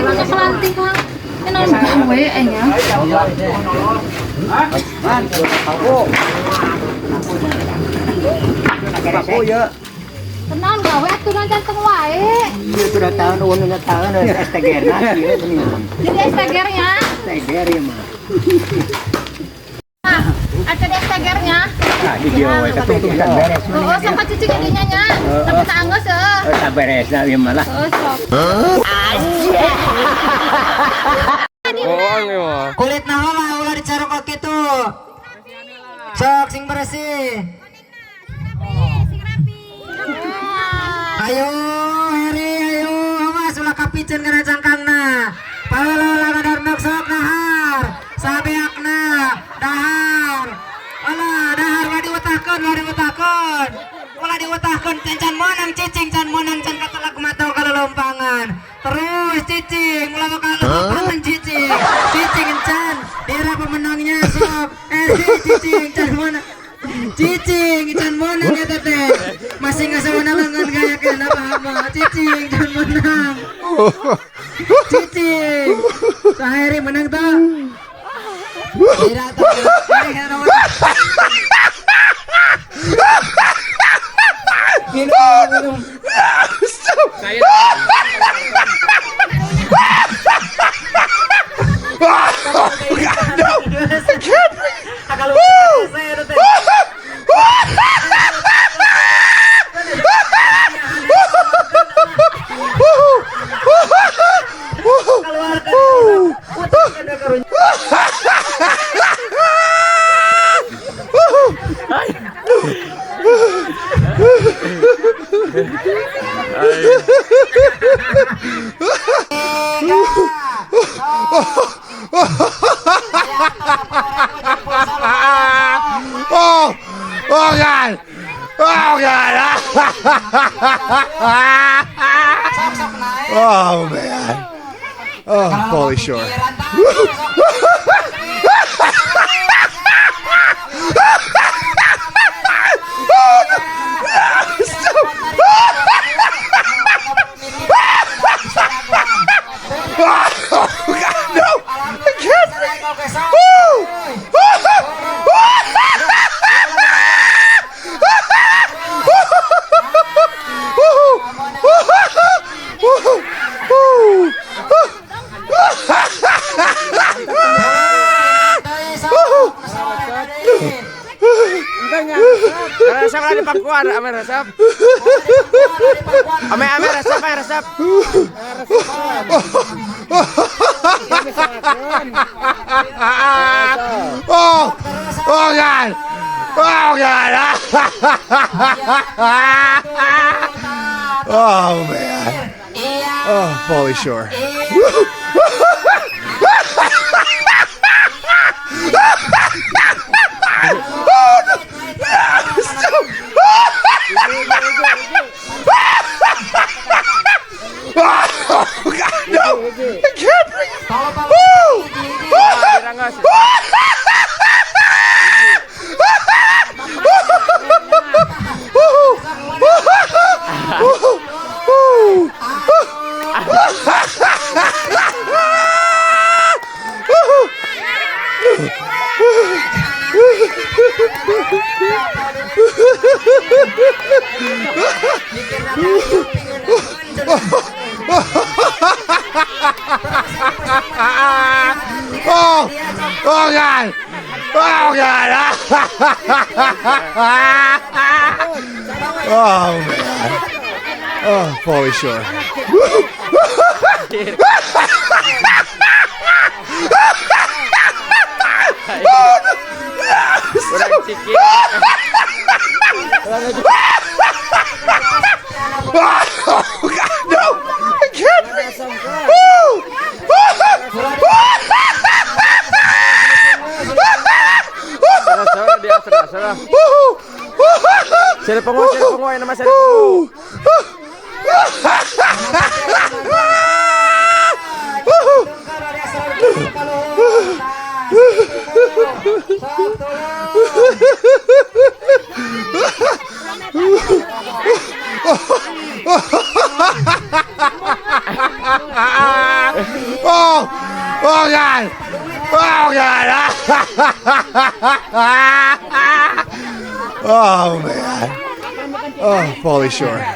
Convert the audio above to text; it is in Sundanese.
Punya kelanti Kang. Ini naon gawe nya. Aku ya. Kenaon gawe atuh nan ganteng wae. Iya sudah tahun udah tahun STGR na ieu geuning. Jadi STGR-nya. STGR ieu mah. Nah, ada STGR-nya. Ah di dieu we tungtung can beres. Oh, sok cicing dinya nya. Tapi tak anggeus heuh. Oh, tak beres na ieu mah lah. Heeh, sok. Bohong ya mah. Kulit nahola ulah dicarokok kitu. Sok sing bersih. Ayo Heri, ayo awas ulah kapiceun kana cangkangna. Paula ulah ngadarnok sok dahar. Sabeakna dahar. Alah dahar ulah diwetahkeun, ulah diwetahkeun. Ulah diwetahkeun can monang cicing, can monang can katelak matau kalolompangan. Terus cicing, ulah bakal lompangan cicing. Cicing can, dira pemenangnya sok. Cicing can monang. Cicing can monang ya teteh. Masih nggak sewenang gaya kena apa Cicing can menang. Cicing. Saheri menang tak? Tidak tak. Minum, minum. No! I can't breathe! Oh! Oh God! Oh God! Oh man! Oh, Pauly Shore. Oh God, no! I can't breathe! Resep lah di pangkuan, ame resep. Ame ame resep, ame resep. Oh! Oh God! Oh God! Oh man! Oh, Pauly Shore. Oh no! Stop! Oh God, no! I can't breathe! Oh! Oh God! Oh God! Oh man! Oh, Pauly Shore. Oh no! Oh God, no! I can't breathe! Seri pengu, yang nama seri pengu. Oh God! Oh God! Oh man! Oh, Pauly Shore.